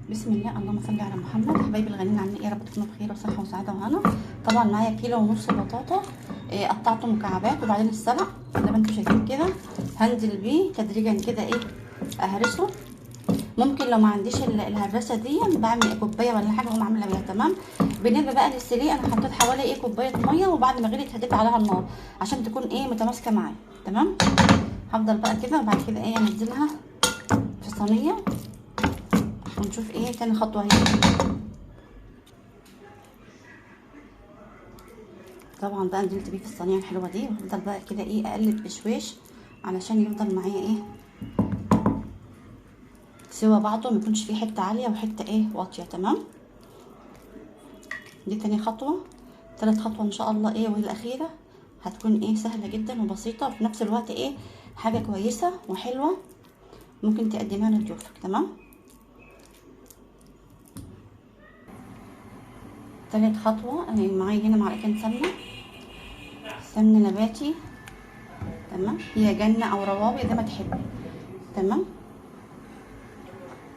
بسم الله، اللهم صل على محمد. حبايبي الغاليين، عاملين ايه؟ يا رب تكونوا بخير وصحة وسعادة وهنا. طبعا معايا 1.5 كيلو بطاطا، قطعته مكعبات، وبعدين السلق زي ما انتم شايفين كده هنزل بيه تدريجا كده، اهرسه. ممكن لو ما عنديش الهرسه دي بعمل كوباية ولا حاجة اقوم عامله بيها. تمام. بالنسبة بقى للسليق انا حطيت حوالي كوباية مية، وبعد ما غليت هديت عليها النار عشان تكون متماسكة معايا. تمام. هفضل بقى كده، وبعد كده انزلها في صينية ونشوف تاني خطوة اهي. طبعا بقى نزلت بيه في الصينية الحلوة دي، وهفضل بقى كده اقلب بشويش علشان يفضل معايا سوا بعضه، ما يكونش فيه حتة عالية وحتة واطية. تمام. دي تاني خطوة. تالت خطوة ان شاء الله والاخيرة هتكون سهلة جدا وبسيطة، وفي نفس الوقت حاجة كويسة وحلوه ممكن تقدمها لضيوفك. تمام. تالت خطوة انا معايا هنا معلقتين سمنه نباتي. تمام. هي جنة او رواوي زي ما تحبي. تمام.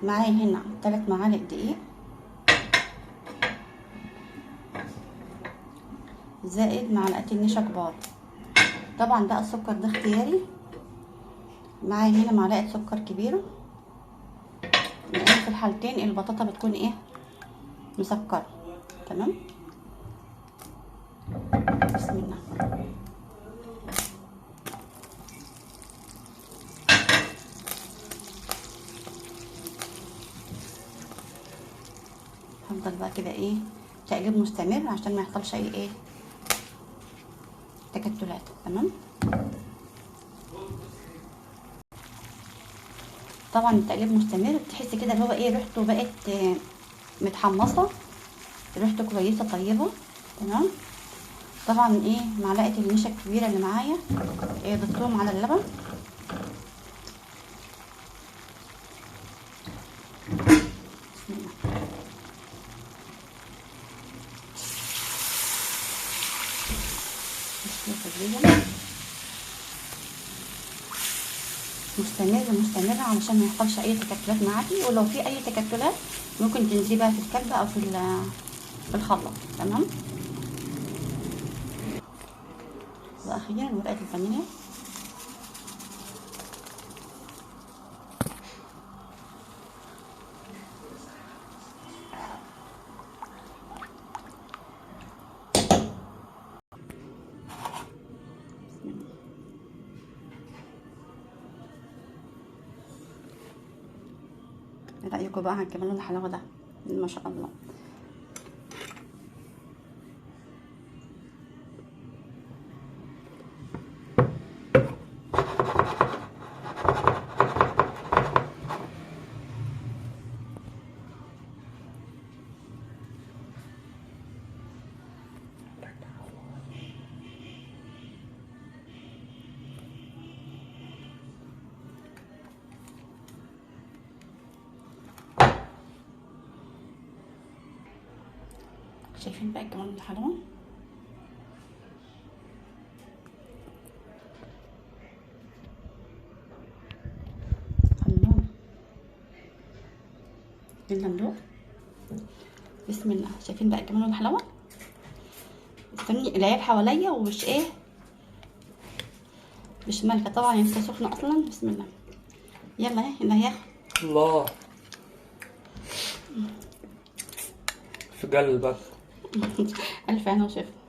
معايا هنا 3 معالق دقيق زائد معلقتين نشا كبار. طبعا بقى السكر ده اختياري. معايا هنا معلقه سكر كبيرة، لان في الحالتين البطاطا بتكون مسكره. تمام. بسم الله. هفضل بقى كده تقليب مستمر عشان ما يحصلش اي تكتلات. تمام. طبعا التقليب مستمر، بتحسي كده اللي هو ريحته بقت متحمصه، ريحته كويسة طيبة. تمام. طبعا معلقه النشا الكبيرة اللي معايا ضفتهم على اللبن. بسم الله. مستمر مستمر علشان ما يحصلش اي تكتلات معاكي، ولو في اي تكتلات ممكن تنزلي بقى في الكبه او في الخلاط. تمام. واخيرا ورقة الفانيليا. ايه رايكم بقى على الجمال والحلاوه ده؟ ما شاء الله. شايفين بقى الجمال والحلاوه؟ الله، يلا ندوق. بسم الله. شايفين بقى الجمال والحلاوه؟ استني العيال حواليا ومش مش مالكه طبعا، لسه سخنة اصلا. بسم الله. يلا اللي هياخد. الله، في قلبك. الف هنا وشفا.